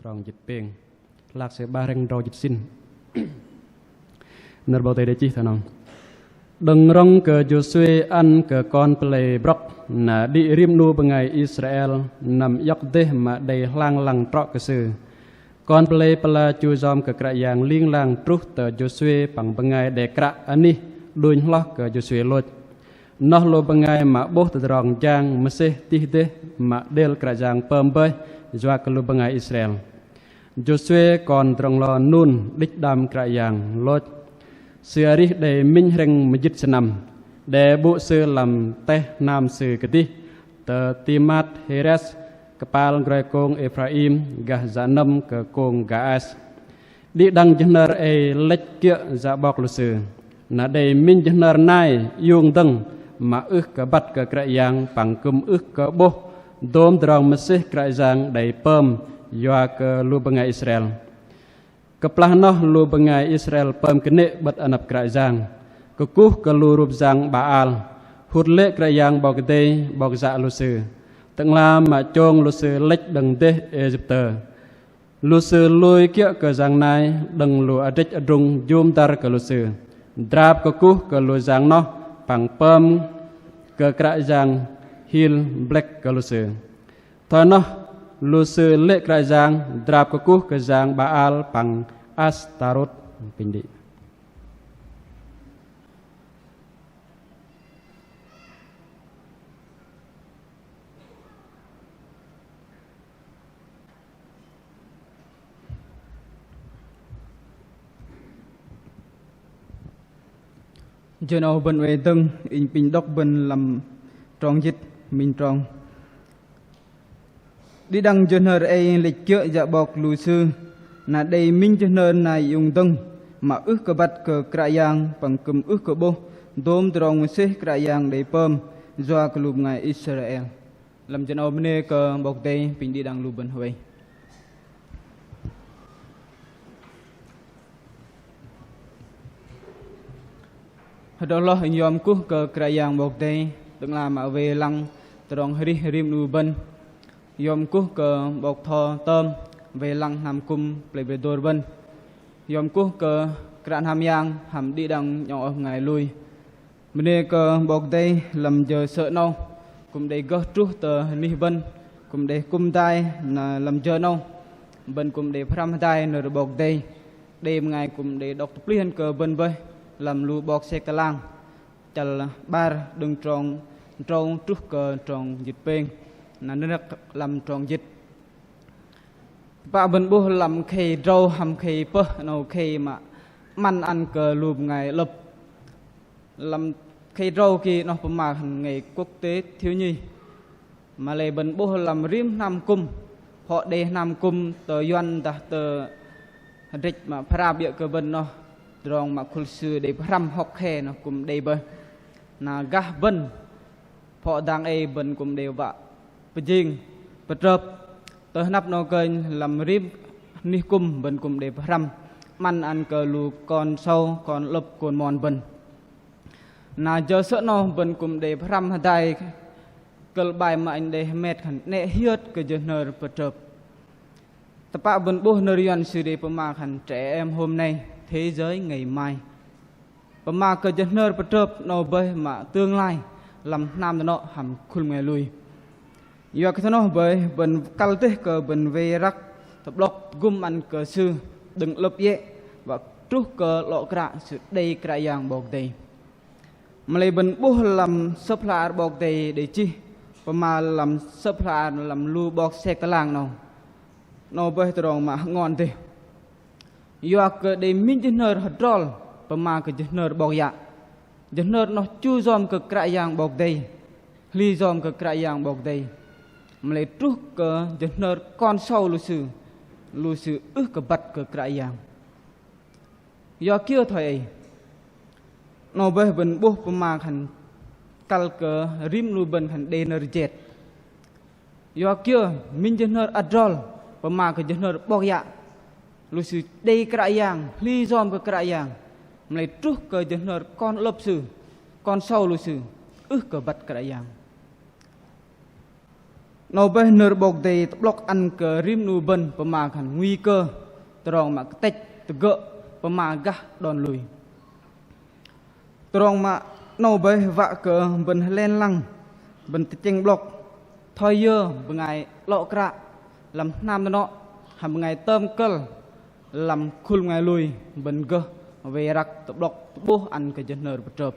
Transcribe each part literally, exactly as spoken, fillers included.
Trong jĭt pêng. Hlak sư 'bar hrĕng tơdrâu jĭt sĭn. Nơ̆r 'Bok Kei-Dei đei chih thoi noh. Đơ̆ng rŏng kơ Jôsuê ăn kơ kon pơlei brŏk, na đĭ rim 'nu bơngai Israel năm iŏk dêh mă đei hlang lăng trŏ kơ sư. Kon pơlei pơla chu yom kơ Kră Yang ling lang truh tơ Jôsuê păng bơngai đe kră anih đunh hloh kơ Jôsuê lôch. Noh lu bơngai mă 'bôh tơdrong jang mơsêh tih dêh mă đêl Kră Yang pơm bơih yua kơ lu bơngai Israel. Jôsuê kon drŏ-nglo Nun đĭch đam Kră Yang lôch. Sư arih đei minh hrĕng mơjĭt sơnăm. Đe 'bŭ sư lăm teh hnam sư kơdih, tơ Timnat-Hêres, kơpal groi kông Êphraim, gah yă nơ̆m kơ kông Gaas. Đĭ đăng jơhnơr ei lĕch kiơ̆ yă 'bok lu sư. Na đei minh jơhnơr nai iung dơ̆ng mă ưh kơ băt kơ Kră Yang păng kư̆m ưh kơ 'bôh dôm tơdrong mơsêh Kră Yang đei pơm yua kơ lu bơngai Israel. Kơplah noh lu bơngai Israel pơm kơnê̆ 'bơ̆t anăp Kră Yang, kơkuh kơ lu rup yang Baal, hŭt lê̆ Kră Yang 'Bok Kei-Dei 'Bok yă lu sư. Tơ'ngla mă chông lu sư lĕch đơ̆ng dêh Êyiptơ. Lu sư lui kiơ̆ kơ yang nai đơ̆ng lu adrĕch adrung jŭm dăr kơ lu sư. Drap kơkuh kơ lu yang noh păng pơm kơ kră yang hil blĕk kơ lu sư. Thoi noh lu sư lê̆ Kră Yang drap kơkuh kơ yang Baal păng Astarôt. Pinh đĭ. Jơ 'nâu bơ̆n oei dơ̆ng, inh pinh đŏk bơ̆n lăm trong jĭt, minh trong. Đĭ đăng jơhnơr ei lĕch kiơ̆ yă 'bok lu sư, na đei minh jơhnơr nai iung dơ̆ng, mă ưh kơ băt kơ Kră Yang păng kư̆m ưh kơ 'bôh dôm tơdrong mơsêh Kră Yang đei pơm yua kơ lu bơngai Israel. Lăm jơ 'nâu bơnê kơ 'Bok Kei-Dei, pinh đĭ đăng lu bơ̆n hơwei. Hơdrol hloh inh yom kuh kơ Kră Yang 'Bok Kei-Dei, Tơ'ngla mă wei lăng tơdrong arih rim 'nu bơ̆n. Yom kuh kơ 'bok tho tơm wei lăng hnam kŭm Plei Bơdôr bơ̆n. Yom kuh kơ kră hnam yang hăm đĭ đăng 'nhŏng oh bơngai lui. Bơnê kơ 'Bok Kei-Dei lăm jơ sơ̆ 'nâu, kŭm đei gơh truh tơ anih bơ̆n, kŭm đei kŭm hơdai, na lăm jơ 'nâu bơ̆n kŭm đei pơhrăm hơdai nơ̆r 'Bok Kei-Dei. Đei bơngai kŭm đei đŏk tơplih ăn kơ bơ̆n bơih lăm lu 'bok sek kơlang, chăl 'bar đơ̆ng trong tơdrâu truh kơ trong jĭt pêng, na nơ̆r lăm trong jĭt. Tơpă bơ̆n 'bôh lăm khei tơdrâu hăm khei pơh, 'nâu khei mă 'măn ăn kơ lu bơngai 'lơ̆p. Lăm khei tơdrâu ki 'noh pơma khan Ngày Quốc tế Thiếu nhi. Mă lei bơ̆n 'bôh lăm rim hnam kŭm, phŏ đei hnam kŭm tơ Yuăn dah tơ hơdrĕch mă pơhrăm biơ̆ kơ bơ̆n 'noh, tơdrong mă khul sư đei pơhrăm hŏk khe 'noh kŭm đei bơih. Na gah bơ̆n phŏ dang ei bơ̆n kŭm đei wă pơjing pơtrơp. Tơ hơnăp 'nâu kơnh lăm rim anih kŭm bơ̆n kŭm đei pơhrăm 'măn ăn kơ lu kon sâu, kon 'lơ̆p, kon mon bơ̆n. Na jơ sơ̆ 'nâu bơ̆n kŭm đei pơhrăm hơdai kơ̆l bai mă inh đei hơmet khan 'nĕ hiơt kơ jơhnơr pơtrơp. Tơpă bơ̆n 'bôh nơ̆r Yuăn sư đei pơma khan Trẻ em hôm nay, thế giới ngày mai. Pơma kơ jơhnơr pơtrơp 'nâu bơih mă tương lai lăm hnam dơnŏ hăm khul bơngai lui. Yua kơ thoi noh bơih bơ̆n kăl dêh kơ bơ̆n wei răk tơ'blŏk tơgŭm ăn kơ sư đơ̆ng 'lơ̆p iĕ wă truh kơ 'lŏ kră sư đei Kră Yang 'Bok Kei-Dei. Mă lei bơ̆n 'bôh lăm Sơ̆p hla bơar 'Bok Kei-Dei đei chih, pơma lăm Sơ̆p hla bơar lăm lu 'bok sek kơlang 'nâu. 'Nâu bơih tơdrong mă hơngon dêh. Yua kơ đei minh jơhnơr hơdrol pơma kơ jơhnơr 'bok yă. Jơhnơr 'noh chu yom kơ Kră Yang 'Bok Kei-Dei, hli yom kơ Kră Yang 'Bok Kei-Dei. Mă lei truh kơ jơhnơr kon sâu lu sư, lu sư ưh kơ băt kơ Kră Yang. Yua kiơ thoi ei? 'Nâu bơih bơ̆n 'bôh pơma khan kăl kơ rim 'nu bơ̆n khan đei nơ̆r jet. Yua kiơ minh jơhnơr adrol pơma kơ jơhnơr 'bok yă. Lu sư đei Kră Yang, hli yom kơ Kră Yang. Mă lei truh kơ jơhnơr kon 'lơ̆p sư, kon sâu lu sư, ưh kơ băt Kră Yang. 'Nâu bơih nơ̆r 'Bok Kei-Dei tơ'blŏk ăn kơ rim 'nu bơ̆n pơma khan nguy cơ tơdrong mă kơtĕch tơgơ̆ pơma gah đon lui. Tơdrong mă 'nâu bơih wă kơ bơ̆n hơlen lăng, bơ̆n tơchĕng 'blŏk thoi yơ bơngai 'lŏ kră lăm hnam dơnŏ, hăm bơngai tơm kơ̆l lăm khul bơngai lui, bơ̆n gơh wei răk tơ'blŏk tơ'bôh ăn kơ jơhnơr pơtrơp.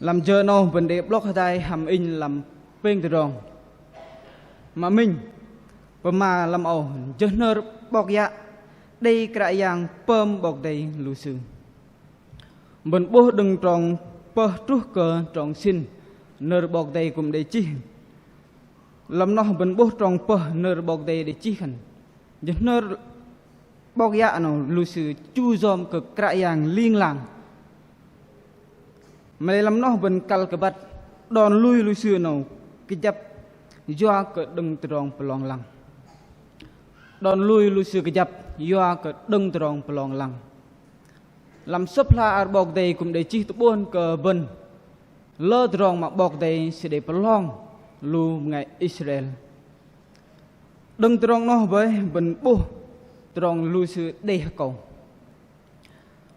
Lăm jơ 'nâu bơ̆n đei 'blŏk hơdai hăm inh lăm pêng tơdrong. Mă minh, pơma lăm âu jơhnơr 'bok yă đei Kră Yang pơm 'Bok Kei-Dei lu sư. Bơ̆n 'bôh đơ̆ng trong pơh truh kơ trong sĭn nơ̆r 'Bok Kei-Dei kư̆m đei chih. Lăm noh bơ̆n 'bôh trong pơh nơ̆r 'Bok Kei-Dei đei chih khan jơhnơr 'bok yă 'nâu lu sư chu yom kơ Kră Yang ling lang. Mă lei lăm noh bơ̆n kăl kơ băt đon lui lu sư 'nâu kơjăp yua kơ đơ̆ng tơdrong pơlong lăng. Đon lui lu sư kơjăp yua kơ đơ̆ng tơdrong pơlong lăng. Lăm Sơ̆p hla ar 'Bok Kei-Dei kư̆m đei chih tơ'bôh kơ bơ̆n lơ tơdrong mă 'Bok Kei-Dei sư đei pơlong lu bơngai Israel. Đơ̆ng tơdrong noh bơih bơ̆n 'bôh tơdrong lu sư đei akâu.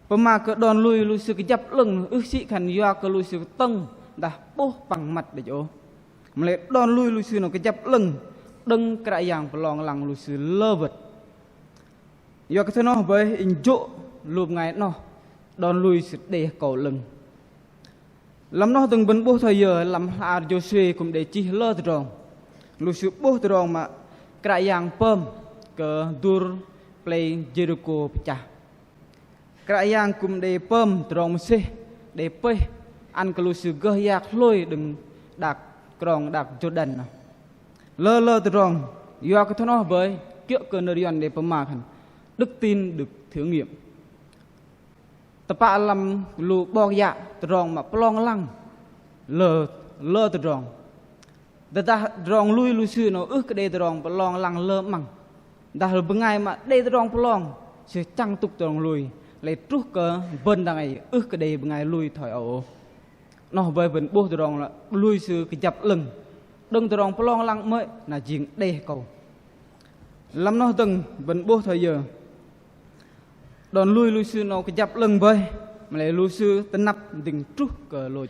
Pơma kơ đon lui lu sư kơjăp 'lơ̆ng ưh sĭ khan yua kơ lu sư tơ̆ng dah 'bôh păng măt đĕch ôh. Mă lei đon lui lu sư 'nâu kơjăp 'lơ̆ng đơ̆ng Kră Yang pơlong lăng lu sư lơ wơ̆t. Yua kơ thoi noh bơih inh jô̆ lu bơngai noh đon lui sư đei akâu 'lơ̆ng. Lăm noh dơ̆ng bơ̆n 'bôh thoi yơ lăm hla ar Jôsuê kư̆m đei chih lơ tơdrong. Lu sư 'bôh tơdrong mă Kră Yang pơm kơ dur plei Jêrikô pơchah. Kră Yang kư̆m đei pơm tơdrong mơsêh đei pơih ăn kơ lu sư gơh yak hlôi đơ̆ng đak krong đak Jôrđan noh. Lơ lơ tơdrong, yua kơ thoi noh bơih kiơ̆ kơ nơ̆r Yuăn đei pơma khan đức tin được thử nghiệm. Tơpă lăm lu 'bok yă tơdrong mă pơlong lăng lơ lơ tơdrong. Tơdah tơdrong lui lu sư 'nâu ưh kơ đei tơdrong pơlong lăng lơ 'măng. Dah lu bơngai mă đei tơdrong pơlong sư chăng tŭk tơdrong lui. Lei truh kơ bơ̆n dang ei ưh kơ đei bơngai lui thoi âu ôh. Noh bơih bơ̆n 'bôh tơdrong lui sư kơjăp 'lơ̆ng đơ̆ng tơdrong pơlong lăng 'mơ̆i na jing đei akâu. Lăm noh dơ̆ng bơ̆n 'bôh thoi yơ đon lui lu sư 'nâu kơjăp 'lơ̆ng bơih, mă lei lu sư tơnăp dĭng truh kơ lôch.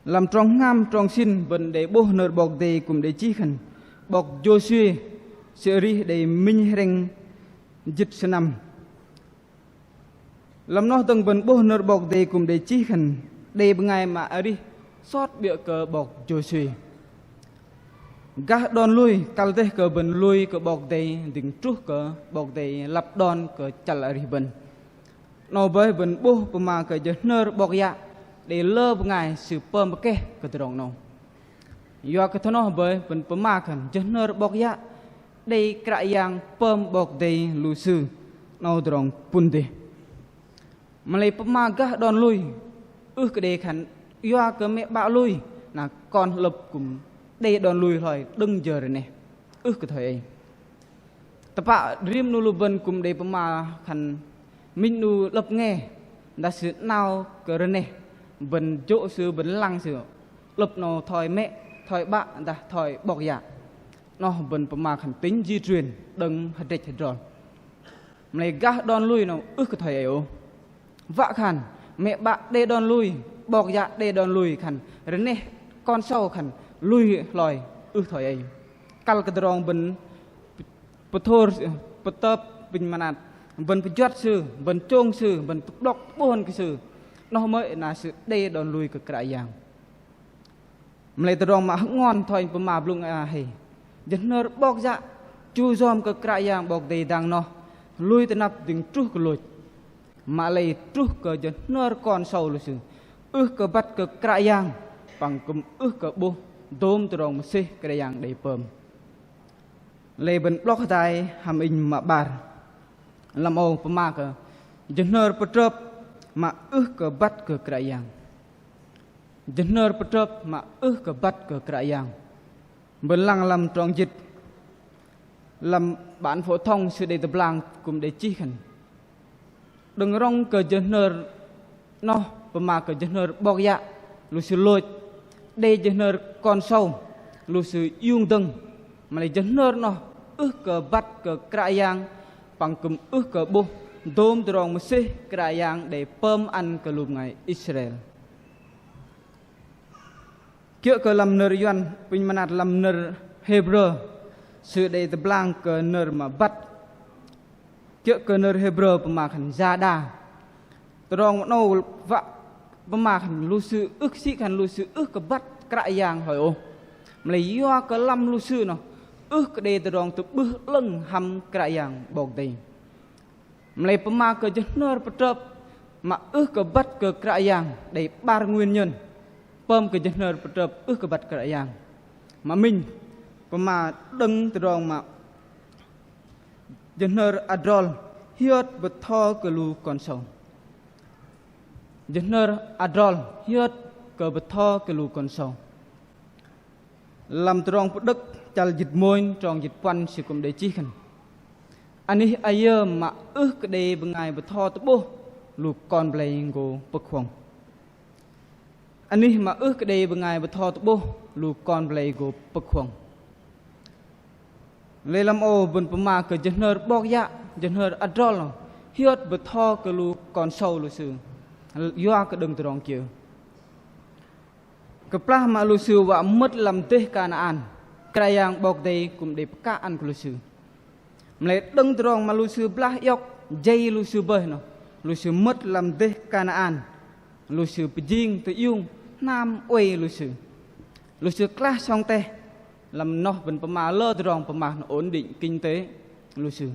Lăm trong hngam trong sĭn bơ̆n đei 'bôh nơ̆r 'Bok Kei-Dei kư̆m đei chih khan 'bok Jôsuê sư arih đei minh hrĕng jĭt sơnăm. Lăm noh dơ̆ng bơ̆n 'bôh nơ̆r 'Bok Kei-Dei kư̆m đei chih khan đei bơngai mă arih sot 'biơ̆ kơ 'bok Jôsuê. Gah đon lui kăl dêh kơ bơ̆n lui kơ 'Bok Kei-Dei dĭng truh kơ 'Bok Kei-Dei lăp đon kơ chăl arih bơ̆n. 'Nâu bơih bơ̆n 'bôh pơma kơ jơhnơr 'bok yă đei lơ bơngai sư pơm pơkeh kơ tơdrong 'nâu. Yua kơ thoi noh bơih bơ̆n pơma khan jơhnơr 'bok yă đei Kră Yang pơm 'Bok Kei-Dei lu sư 'nâu tơdrong pŭn dêh. Mă lei pơma gah đon lui ưh kơ đei khan yua kơ mĕ 'bă lui na kon hơ'lơ̆p kư̆m đei đon lui hloi đơ̆ng jơ rơneh. Ưh kơ thoi ei. Tơpă rim 'nu lu bơ̆n kư̆m đei pơma khan minh 'nu 'lơ̆p nge dah sư 'nao kơ rơneh bơ̆n jô̆ sư bơ̆n lăng sư 'lơ̆p 'nâu thoi mĕ thoi 'bă dah thoi 'bok yă. Noh bơ̆n pơma khan tính di truyền đơ̆ng hơdrĕch hơdrol. Mă lei gah đon lui 'nâu ưh kơ thoi ei ôh. Wă khan mĕ 'bă đei đon lui, 'bok yă đei đon lui khan rơneh kon sâu khan lui hloi ưh thoi ei. Kăl kơ tơdrong bơ̆n pơthôr, pơtơp, pinh mơnat, bơ̆n pơjuăt sư, bơ̆n chông sư, bơ̆n tơ'blŏk tơ'bôh kơ sư. Noh mơ̆i na sư đei đon lui kơ Kră Yang. Mă lei tơdrong mă hơ'ngon thoi pơma blŭng a hei. Jơhnơr 'bok yă chu yom kơ Kră Yang 'Bok Kei-Dei dang noh lui tơnăp dĭng truh kơ lôch. Mă lei truh kơ jơhnơr kon sâu lu sư ưh kơ băt kơ Kră Yang păng kư̆m ưh kơ 'bôh dôm tơdrong mơsêh Kră Yang đei pơm. Lei bơ̆n 'blŏk hơdai hăm inh mă 'bar. Lăm âu pơma kơ jơhnơr pơtrơp mă ưh kơ băt kơ Kră Yang. Jơhnơr pơtrơp mă ưh kơ băt kơ Kră Yang. Bơ̆n lăng lăm trong jĭt. Lăm bản phổ thông sư đei tơblang kư̆m đei chih khan. Đơ̆ng rŏng kơ jơhnơr noh pơma kơ jơhnơr 'bok yă lu sư lôch. đei jơhnơr kon sâu lu sư iung dơ̆ng, mă lei jơhnơr noh ưh kơ băt kơ Kră Yang păng kư̆m ưh kơ 'bôh dôm tơdrong mơsêh Kră Yang đei pơm ăn kơ lu bơngai Israel. Kiơ̆ kơ lăm nơ̆r Yuăn, apinh mơnat lăm nơ̆r Hêbrơ, sư đei tơblang kơ nơ̆r mă băt. Kiơ̆ kơ nơ̆r Hêbrơ pơma khan yada. Tơdrong 'nâu wă pơma khan lu sư ưh, sĭ khan lu sư ưh kơ băt Kră Yang hloi ôh. Mă lei yua kơ lăm lu sư noh ưh kơ đei tơdrong tơ'bưh 'lơ̆ng hăm Kră Yang 'Bok Kei-Dei. Mă lei pơma kơ jơhnơr pơtrơp mă ưh kơ băt kơ Kră Yang đei 'bar nguyên nhân pơm kơ jơhnơr pơtrơp ưh kơ băt Kră Yang. Mă minh, pơma đơ̆ng tơdrong mă jơhnơr adrol hiơt bơtho kơ lu kon sâu. Jơhnơr adrol hiơt kơ bơtho kơ lu kon sâu. Lăm Tơdrong Pơđơ̆k chăl jĭt mônh trong jĭt puăn sư kư̆m đei chih khan: Anih ayơ mă ưh kơ đei bơngai bơtho tơ'bôh lu kon pơlei gô pơ̆k huŏng. Anih mă ưh kơ đei bơngai bơtho tơ'bôh lu kon pơlei gô pơ̆k huŏng. Lei lăm âu bơ̆n pơma kơ jơhnơr 'bok yă, jơhnơr adrol hiơt bơtho kơ lu kon sâu lu sư. Yua kơ đơ̆ng tơdrong kiơ? Kơplah mă lu sư wă mơ̆t lăm dêh Kanaan, Kră Yang 'Bok Kei-Dei kư̆m đei pơkă ăn kơ lu sư. Mă lei đơ̆ng tơdrong mă lu sư blah iŏk jei lu sư bơih noh, lu sư mơ̆t lăm dêh Kanaan, lu sư pơjing tơiung hnam oei lu sư. Lu sư klah sŏng teh, lăm noh bơ̆n pơma lơ tơdrong pơma ổn định kinh tế lu sư.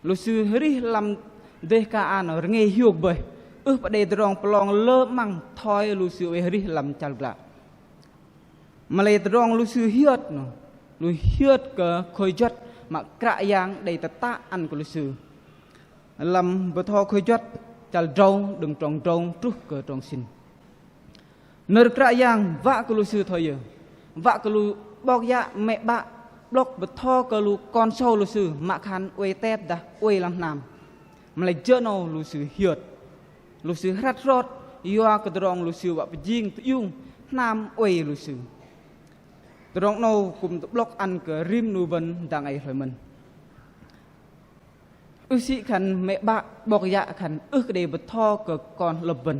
Lu sư arih lăm dêh Kanaan rơngei hiôk bơih, ưh pă đei tơdrong pơlong lơ 'măng thoi lu sư oei arih lăm chăl glă. Mă lei tơdrong lu sư hiơt noh, lu hiơt kơ khôi juăt mă Kră Yang đei tơtă ăn kơ lu sư. Lăm Bơtho Khôi Juăt chăl drâu đơ̆ng trong drâu truh kơ trong sĭn. Nơ̆r Kră Yang wă kơ lu sư thoi yơ? Wă kơ lu 'bok yă mĕ 'bă 'blŏk bơtho kơ lu kon sâu lu sư mă khan oei tep dah oei lăm hnam. Mă lei jơ 'nâu lu sư hiơt. Lu sư hrăt hrot yua kơ tơdrong lu sư wă pơjing tơiung hnam oei lu sư. Tơdrong 'nâu kư̆m tơ'blŏk ăn kơ rim 'nu bơ̆n dang ei hloi mơ̆n. Ưh sĭ khan mĕ 'bă 'bok yă khan ưh kơ đei bơtho kơ kon hơ'lơ̆p bơ̆n.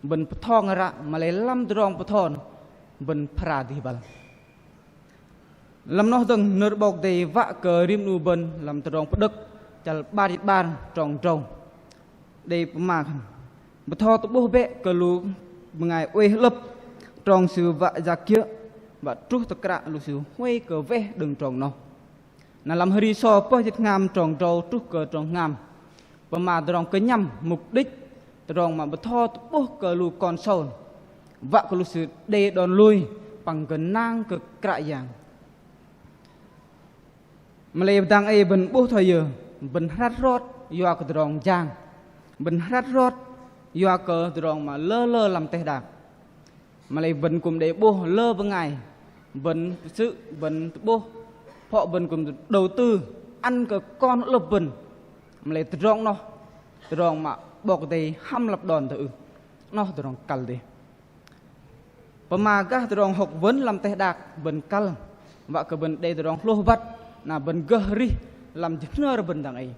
Bơ̆n bơtho ngơ̆r ră, mă lei lăm tơdrong bơtho noh bơ̆n phara dih băl. Lăm noh dơ̆ng nơ̆r 'Bok Kei-Dei wă kơ rim 'nu bơ̆n lăm Tơdrong Pơđơ̆k chăl 'bar jĭt 'bar trong drâu. Đei pơma khan bơtho tơ'bôh bĕ kơ lu bơngai oei hơ'lơ̆p, trong sư wă yak kiơ̆, wă truh tơ kră lu sư huay kơ weh đơ̆ng trong noh. Na lăm Hri Sô pơh jĭt hngam trong drâu truh kơ trong hngam. Pơma tơdrong kơnhăm mục đích, tơdrong mă bơtho tơ'bôh kơ lu kon sâu. Wă kơ lu sư đei đon lui păng gơnang kơ Kră Yang. Mă lei dang ei bơ̆n 'bôh thoi yơ, bơ̆n hrăt hrot yua kơ tơdrong jang. Bơ̆n hrăt hrot yua kơ tơdrong mă lơ lơ lăm teh đak. Mă lei bơ̆n kư̆m đei 'bôh lơ bơngai, bơ̆n pơsư̆, bơ̆n tơ'bôh, phŏ bơ̆n kư̆m đầu tư ăn kơ kon hơ'lơ̆p bơ̆n. Mă lei tơdrong noh, tơdrong mă 'Bok Kei-Dei hăm lăp đon tơ ưh? Noh tơdrong kăl dêh. Pơma gah tơdrong hŏk wơ̆n lăm teh đak bơ̆n kăl, wă kơ bơ̆n đei tơdrong hlôh băt, na bơ̆n gơh arih lăm jơhnơr bơ̆n dang ei.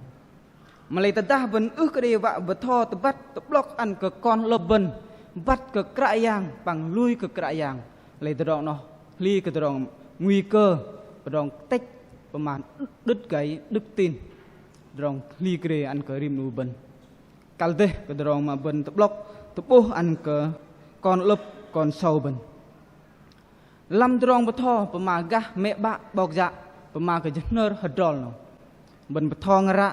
Mă lei tơdah bơ̆n ưh kơ đei wă bơtho tơbăt tơ'blŏk ăn kơ kon hơ'lơ̆p bơ̆n băt kơ Kră Yang păng lui kơ Kră Yang. Lei tơdrong noh hli kơ tơdrong nguy cơ, tơdrong tĕch, pơma đứt gãy đức tin, tơdrong hli kơ đei ăn kơ rim 'nu bơ̆n. Kăl dêh kơ tơdrong mă bơ̆n tơ'blŏk tơ'bôh ăn kơ kon hơ'lơ̆p kon sâu bơ̆n. Lăm tơdrong bơtho pơma gah mĕ 'bă 'bok yă, pơma kơ jơhnơr hơdrol noh. Bơ̆n bơtho ngơ̆r ră,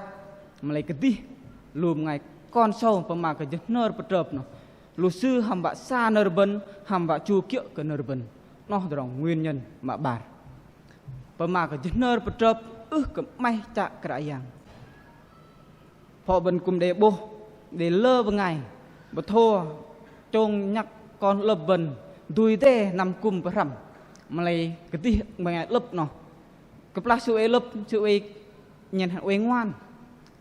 mă lei kơdih lu bơngai kon sâu pơma kơ jơhnơr pơtrơp noh. Lu sư hăm wă sa nơ̆r bơ̆n, hăm wă chu kiơ̆ kơ nơ̆r bơ̆n. Noh tơdrong nguyên nhân mă 'bar. Pơma kơ jơhnơr pơtrơp ưh kơ 'maih chă Kră Yang. Phŏ bơ̆n kư̆m đei 'bôh, đei lơ bơngai bơtho chông nhăk kon hơ'lơ̆p bơ̆n dui de năm kư̆m pơhrăm. Mă lei kơdih bơngai hơ'lơ̆p noh. Kơplah sư oei hơ'lơ̆p, sư oei nhen hăn oei ngoan.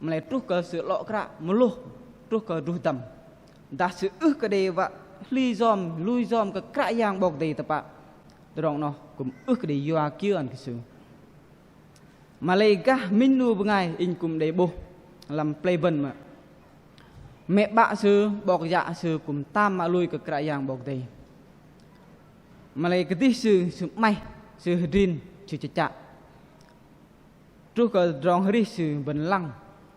Mă lei truh kơ sư 'lŏ kră mơlôh, truh kơ druh dăm. Dah sư ưh kơ đei wă hli yom, lui yom kơ Kră Yang 'Bok Kei-Dei tơpă. Tơdrong noh kŭm ưh kơ đei yua kiơ ăn kơ sư. Mă lei gah minh 'nu bơngai inh kŭm đei 'bôh lăm plei bơ̆n mă mĕ 'bă sư, 'bok yă sư kŭm tam mă lui kơ Kră Yang 'Bok Kei-Dei. Mă lei kơdih sư, sư 'maih, sư hơdrin, sư chă chă. Truh kơ tơdrong hơrih sư bơ̆n lăng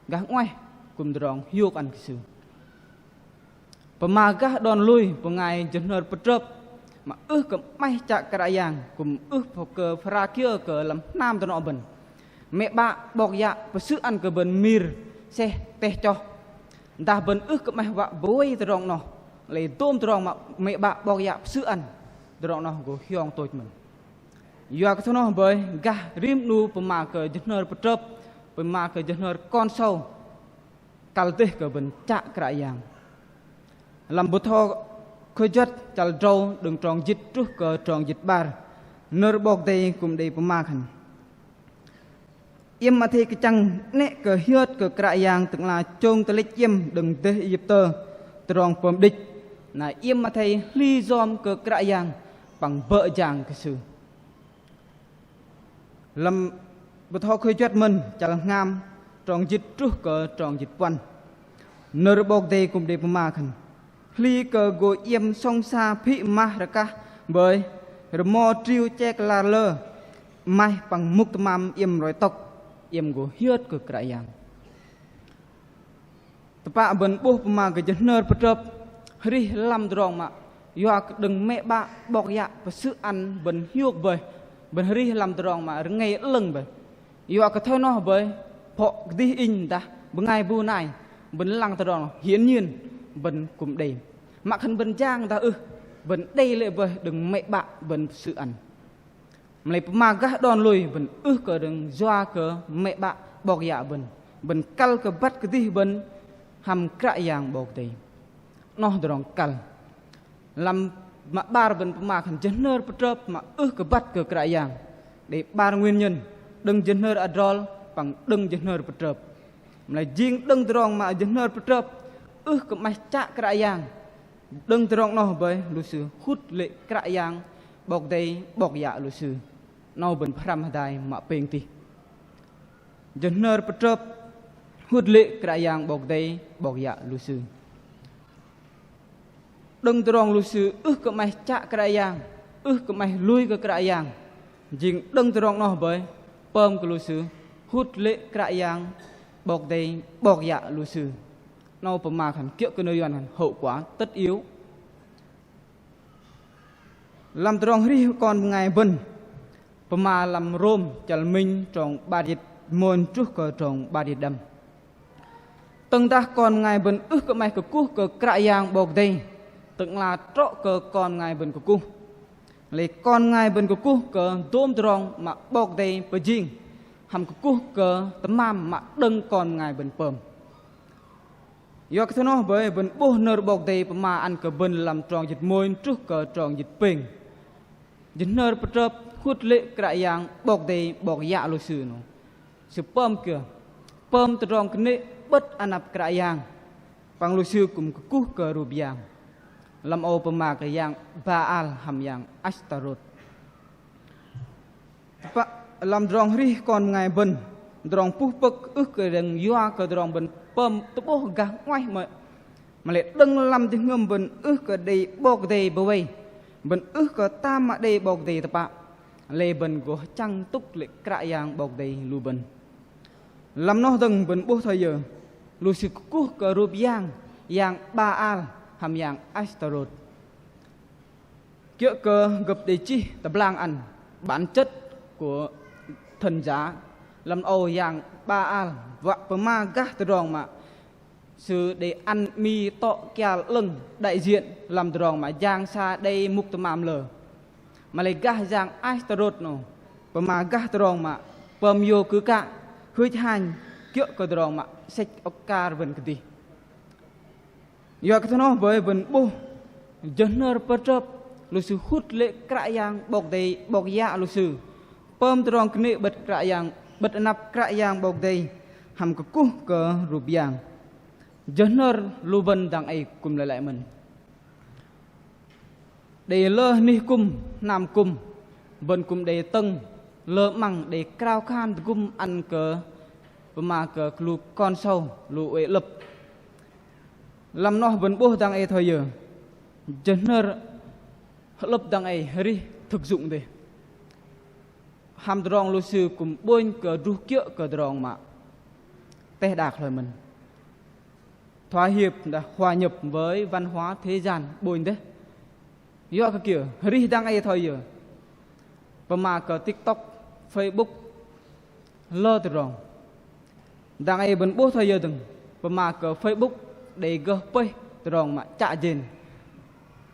gah 'nguaih kŭm tơdrong hiôk ăn kơ sư. Pơma gah đon lui bơngai jơhnơr pơtrơp mă ưh kơ 'maih chă Kră Yang kŭm ưh pă kơ pơra kiơ kơ lăm hnam tơnŏ bơ̆n. Mĕ 'bă 'bok yă pơsư̆ ăn kơ bơ̆n mir seh teh choh. Dah bơ̆n ưh kơ 'maih wă bơwei tơdrong noh, lei dôm tơdrong mă mĕ 'bă 'bok yă pơsư̆ ăn, tơdrong noh gô hiong tôch mơ̆n. Yua kơ thoi noh bơih gah rim 'nu pơma kơ jơhnơr pơtrơp, pơma kơ jơhnơr kon sâu, kăl dêh kơ bơ̆n chă Kră Yang. Lăm Bơtho Khôi Juăt chăl drâu đơ̆ng trong jĭt truh kơ trong jĭt 'bar, nơ̆r 'Bok Kei-Dei kŭm đei pơma khan: Iĕm athei kơchăng 'nĕ kơ hiơt kơ Kră Yang Tơ'ngla chông tơlĕch iĕm đơ̆ng dêh Êyiptơ tơdrong pơm đĭch, na iĕm athei hli yom kơ Kră Yang păng bơ̆ jang kơ Sư. Lăm Bơtho Khôi Juăt mơ̆n chăl hngam trong jĭt truh kơ trong jĭt puăn, nơ̆r 'Bok Kei-Dei kŭm đei pơma khan: Hli kơ gô iĕm sŏng sa phĭ mah rơkah bơih, rơmo triu chek lar lơ, 'maih păng mŭk tơmam iĕm roi tŏk, iĕm gô hiơt kơ Kră Yang. Tơpă bơ̆n 'bôh pơma kơ jơhnơr pơtrơp, hơrih lăm tơdrong mă yua kơ đơ̆ng mĕ 'bă 'bok yă pơsư̆ ăn bơ̆n hiôk bơih, bơ̆n hơrih lăm tơdrong mă rơngei 'lơ̆ng bơih. Yua kơ thoi noh bơih, phŏ kơdih inh dah bơngai bu nai, bơ̆n lăng tơdrong hiên nhiên bơ̆n kŭm đei. Mă khan bơ̆n jang dah ưh, bơ̆n đei lê̆ bơih đơ̆ng mĕ 'bă bơ̆n pơsư̆ ăn. Mă lei pơma gah đon lui bơ̆n ưh kơ đơ̆ng yua kơ mĕ 'bă 'bok yă bơ̆n. Bơ̆n kăl kơ băt kơdih bơ̆n hăm Kră Yang 'Bok Kei-Dei. Noh tơdrong kăl. Lăm mă 'bar bơ̆n pơma khan jơhnơr pơtrơp mă ưh kơ băt kơ Kră Yang, đei 'bar nguyên nhân, đơ̆ng jơhnơr adrol păng đơ̆ng jơhnơr pơtrơp. Mă lei jing đơ̆ng tơdrong mă jơhnơr pơtrơp ưh kơ 'maih chă Kră Yang, đơ̆ng tơdrong noh bơih lu sư hŭt lê̆ Kră Yang 'Bok Kei-Dei 'bok yă lu sư. 'Nâu bơ̆n pơhrăm hơdai mă pêng tih. Jơhnơr pơtrơp hŭt lê̆ Kră Yang 'Bok Kei-Dei 'bok yă lu sư. Đơ̆ng tơdrong lu sư ưh kơ 'maih chă Kră Yang, ưh kơ 'maih lui kơ Kră Yang, jing đơ̆ng tơdrong noh bơih pơm kơ lu sư hŭt lê̆ Kră Yang 'Bok Kei-Dei 'bok yă lu sư. 'Nâu pơma khan kiơ̆ kơ nơ̆r Yuăn khan hậu quả tất yếu. Lăm tơdrong hơrih kon bơngai bơ̆n, pơma lăm Rôm chăl minh trong 'bar jĭt mônh truh kơ trong 'bar jĭt đăm. Tơdah kon bơngai bơ̆n ưh kơ 'maih kơkuh kơ Kră Yang 'Bok Kei-Dei, Tơ'ngla trŏ kơ kon bơngai bơ̆n kơkuh. Lei kon bơngai bơ̆n kơkuh kơ dôm tơdrong mă 'Bok Kei-Dei pơjing, hăm kơkuh kơ tơmam mă đơ̆ng kon bơngai bơ̆n pơm. Yua kơ thoi noh bơih bơ̆n 'bôh nơ̆r 'Bok Kei-Dei pơma ăn kơ bơ̆n lăm trong jĭt mônh truh kơ trong jĭt pêng. Jơhnơr pơtrơp hŭt lê̆ Kră Yang 'Bok Kei-Dei 'bok yă lu sư noh. Sư pơm kiơ? Pơm tơdrong kơnê̆ 'bơ̆t anăp Kră Yang. Păng lu sư kŭm kơkuh kơ rup yang. Lăm âu pơma kơ yang Baal hăm yang Astarôt. Tơpă lăm tơdrong hơrih kon bơngai bơ̆n, tơdrong puh pơ̆k ưh kơ đơ̆ng yua kơ tơdrong bơ̆n pơm tơ'bôh gah 'nguaih mă, mă lei đơ̆ng lăm jơhngơ̆m bơ̆n ưh kơ đei 'Bok Kei-Dei bơwei, bơ̆n ưh kơ tam mă đei 'Bok Kei-Dei tơpă, lei bơ̆n gô hơchăng tŭk lê̆ Kră Yang 'Bok Kei-Dei lu bơ̆n. Lăm noh dơ̆ng bơ̆n 'bôh thoi yơ, lu sư kơkuh kơ rup yang, yang Baal hăm yang Astarôt. Kiơ̆ kơ gơ̆p đei chih tơblang ăn bản chất của thần giả, lăm âu yang Baal wă pơma gah tơdrong mă sư đei ăn 'mi tŏ kial 'lơ̆ng đại diện lăm tơdrong mă jang sa đei mŭk tơmam lơ. Mă lei gah yang Astarôt noh pơma gah tơdrong mă pơm yô kư̆ kă, hưch hanh, kiơ̆ kơ tơdrong mă sĕch ôk kar bơ̆n kơdih. Yua kơ thoi noh bơih bơ̆n 'bôh jơhnơr pơtrơp lu sư hŭt lê̆ Kră Yang 'Bok Kei-Dei 'bok yă lu sư. Pơm tơdrong kơnê̆ 'bơ̆t Kră Yang, 'bơ̆t anăp Kră Yang 'Bok Kei-Dei hăm kơkuh kơ rup yang. Jơhnơr lu bơ̆n dang ei kư̆m lei lăi mơ̆n. Đei lơ anih kŭm, hnam kŭm, bơ̆n kŭm đei tơ̆ng lơ 'măng đei krao khan tơgŭm ăn kơ pơma kơ lu kon sâu lu oei 'lơ̆p. Lăm noh bơ̆n 'bôh dang ei thoi yơ, jơhnơr hơ'lơ̆p dang ei arih thực dụng dêh. Hăm tơdrong lu sư kŭm 'bônh kơ druh kiơ̆ kơ tơdrong mă teh đak hloi mơ̆n. Thỏa hiệp dah hòa nhập với văn hóa thế gian 'bônh dêh. Yua kơ kiơ, arih dang ei thoi yơ, pơma kơ TikTok, Facebook, lơ tơdrong. Dang ei bơ̆n 'bôh thoi yơ dơ̆ng, pơma kơ Facebook đei gơh pơih tơdrong mă chă jên.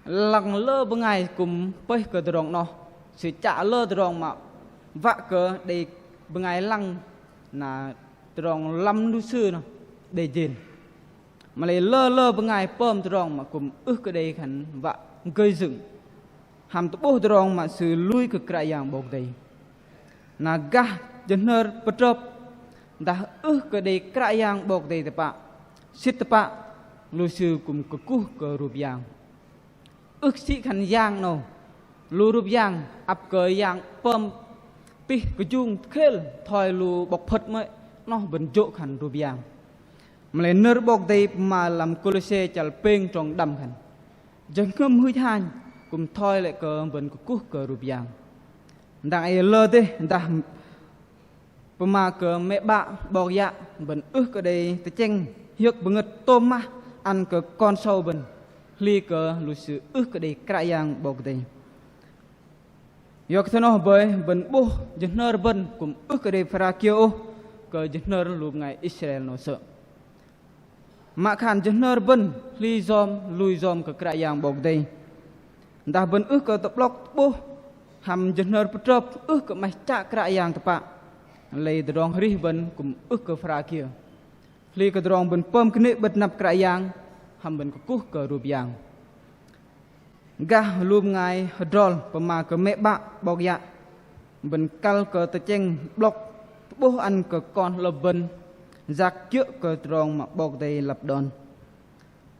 Lăng lơ bơngai kŭm pơih kơ tơdrong noh, sư chă lơ tơdrong mă wă kơ đei bơngai lăng na tơdrong lăm lu sư noh đei jên. Mă-lei lơ lơ bơngai pơm tơdrong mă kŭm ưh kơ đei khan wă gây dựng hăm tơ'bôh tơdrong mă sư lui kơ Kră Yang 'Bok Kei-Dei. Na gah jơhnơr pơtrơp dah ưh kơ đei Kră Yang 'Bok Kei-Dei tơpă, sĭt tơpă lu sư kŭm kơkuh kơ rup yang. Ưh kơ sĭ khan yang 'nâu, lu rup yang ăp kơ yang pơm tih kơjung khêl thoi lu 'bok Phật mơ̆i, noh bơ̆n jô̆ khan rup yang. Mă-lei nơ̆r 'Bok Kei-Dei pơma lăm Kôlôse chăl pêng trong đăm khan: Jơhngơ̆m hưch hanh kŭm thoi lê̆ kơ bơ̆n kơkuh kơ rup yang. Dang ei lơ dêh dah pơma kơ mĕ 'bă 'bok yă bơ̆n ưh kơ đei tơchĕng hiơ̆k bơngơ̆t tôm mah ăn kơ kon sâu bơ̆n, hli kơ lu sư ưh kơ đei Kră Yang 'Bok Kei-Dei. Yua kơ thoi noh bơih bơ̆n 'bôh jơhnơr bơ̆n kŭm ưh kơ đei phara kiơ ôh kơ jơhnơr lu bơngai Israel 'nâu sơ̆. Mă khan jơhnơr bơ̆n hli yom lui yom kơ Kră Yang 'Bok Kei-Dei. Dah bơ̆n ưh kơ tơ'blŏk tơ'bôh hăm jơhnơr pơtrơp ưh kơ 'maih chă Kră Yang tơpă, lei tơdrong arih bơ̆n kŭm ưh kơ phara kiơ. Hli kơ tơdrong bơ̆n pơm kơnê̆ 'bơ̆t năp Kră Yang hăm bơ̆n kơkuh kơ rup yang. Gah lu bơngai hơdrol pơma kơ mĕ 'bă 'bok yă, bơ̆n kăl kơ tơchĕng 'blŏk tơ'bôh ăn kơ kon hơ'lơ̆p bơ̆n yak kiơ̆ kơ tơdrong mă 'Bok Kei-Dei lăp đon.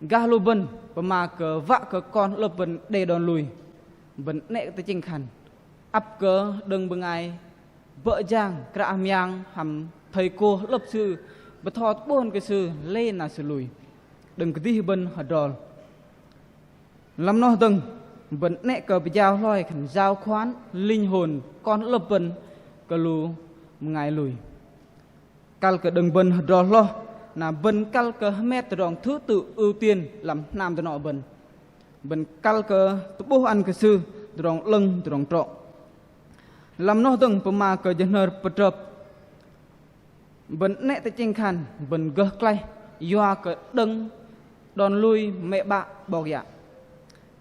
Gah lu bơ̆n pơma kơ wă kơ kon hơ'lơ̆p bơ̆n đei đon lui, bơ̆n 'nĕ tơchĕng khan ăp kơ đơ̆ng bơngai bơ̆ jang, kră hơmiang hăm thầy cô hơ'lơ̆p sư bơtho tơ'bôh ăn kơ sư lei na sư lui. Đơ̆ng kơdih bơ̆n hơdrol. Lăm noh dơ̆ng bơ̆n 'nĕ kơ pơjao hloi khan giao khoán linh hồn kon hơ'lơ̆p bơ̆n kơ lu bơngai lui. Kăl kơ đơ̆ng bơ̆n hơdrol hloh, na bơ̆n kăl kơ hơmet tơdrong thứ tự ưu tiên lăm hnam dơnŏ bơ̆n. Bơ̆n kăl kơ tơ'bôh ăn kơ sư tơdrong 'lơ̆ng tơdrong trŏ. Lăm noh dơ̆ng pơma kơ jơhnơr pơtrơp, bơ̆n 'nĕ tơchĕng khan bơ̆n gơh klaih yua kơ đơ̆ng đon lui mĕ 'bă 'bok yă.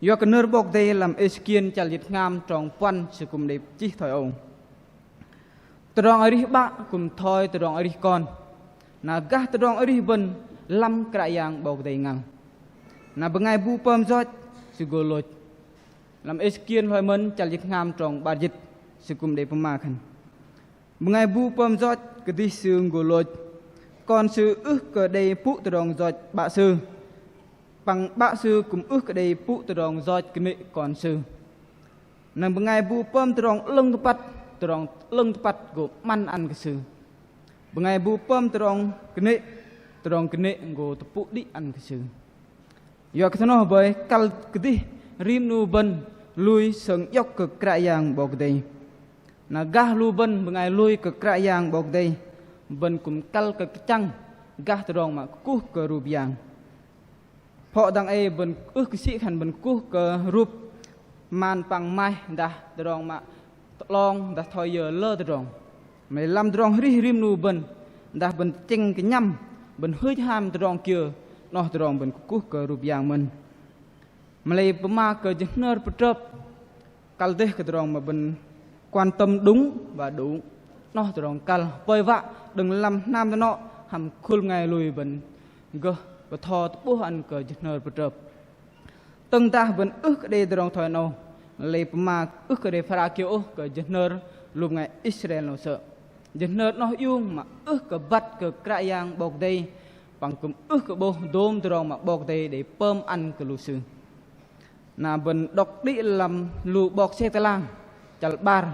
Yua kơ nơ̆r 'Bok Kei-Dei lăm Êsêkiel chăl jĭt hngam trong puăn sư kŭm đei chih thoi âu: Tơdrong arih 'bă kŭm thoi tơdrong arih kon, na gah tơdrong arih bơ̆n lăm Kră Yang 'Bok Kei-Dei ngăl. Na bơngai bu pơm yoch sư gô lôch. Lăm Êsêkiel hloi mơ̆n chăl jĭt hngam trong 'bar jĭt sư kŭm đei pơma khan: Bơngai bu pơm yoch kơdih sư gô lôch, kon sư ưh kơ đei pŭ tơdrong yoch 'bă sư, păng 'bă sư kŭm ưh kơ đei pŭ tơdrong yoch kơnê̆ kon sư. Na bơngai bu pơm tơdrong 'lơ̆ng tơpăt, tơdrong 'lơ̆ng tơpăt gô 'măn ăn kơ sư. Bơngai bu pơm tơdrong kơnê̆, tơdrong kơnê̆ gô tơpŭ đĭ ăn kơ sư. Yua kơ thoi noh bơih kăl kơdih rim 'nu bơ̆n lui sơng iŏk kơ Kră Yang 'Bok Kei-Dei. Na gah lu bơ̆n bơngai lui kơ Kră Yang 'Bok Kei-Dei, bơ̆n kŭm kăl kơ kơchăng gah tơdrong mă kơkuh kơ rup yang. Phŏ dang ei bơ̆n ưh kơ sĭ khan bơ̆n kơkuh kơ rup man păng maih dah tơdrong mă tơ'long dah thoi yơ lơ tơdrong. Mă-lei lăm tơdrong arih rim 'nu bơ̆n dah bơ̆n tơchĕng kơnhăm bơ̆n hưch hăm tơdrong kiơ, noh tơdrong bơ̆n kơkuh kơ rup yang mơ̆n. Mă-lei pơma kơ jơhnơr pơtrơp kăl dêh kơ tơdrong mă bơ̆n quan tâm đúng và đủ, noh tơdrong kăl. Pơi wă đơ̆ng lăm hnam dơnŏ hăm khul bơngai lui bơ̆n gơh bơtho tơ'bôh ăn kơ jơhnơr pơtrơp. Tơ̆ng dah bơ̆n ưh kơ đei tơdrong thoi 'nâu, lei pơma ưh kơ đei phara kiơ ôh kơ jơhnơr lu bơngai Israel 'nâu sơ̆. Jơhnơr noh iung mă ưh kơ băt kơ Kră Yang 'Bok Kei-Dei, păng kŭm ưh kơ 'bôh dôm tơdrong mă 'Bok Kei-Dei đei pơm ăn kơ lu sư. Na bơ̆n đŏk đĭ lăm lu 'bok sek tơlang chăl 'bar,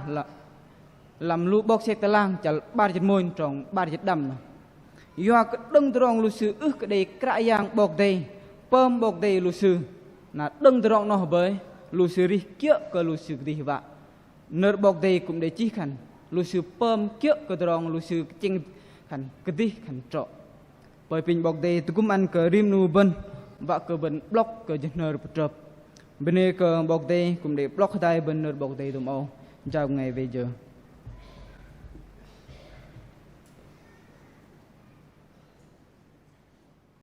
lăm lu 'bok sek tơlang chăl 'bar jĭt mônh trong 'bar jĭt đăm noh. Yua kơ đơ̆ng tơdrong lu sư ưh kơ đei Kră Yang 'Bok Kei-Dei, pơm 'Bok Kei-Dei lu sư. Na đơ̆ng tơdrong noh bơih lu sư rih kiơ̆ kơ lu sư kơdih wă. Nơ̆r 'Bok Kei-Dei kư̆m đei chih khan lu sư pơm kiơ̆ kơ tơdrong lu sư kơchĕng khan kơdih khan trŏ. Pơi apinh 'Bok Kei-Dei tơgŭm ăn kơ rim 'nu bơ̆n, wă kơ bơ̆n 'blŏk kơ jơhnơr pơtrơp. Bơnê kơ 'Bok Kei-Dei kư̆m đei 'blŏk hơdai bơ̆n nơ̆r 'Bok Kei-Dei dôm âu. Jao bơngai wei jơ.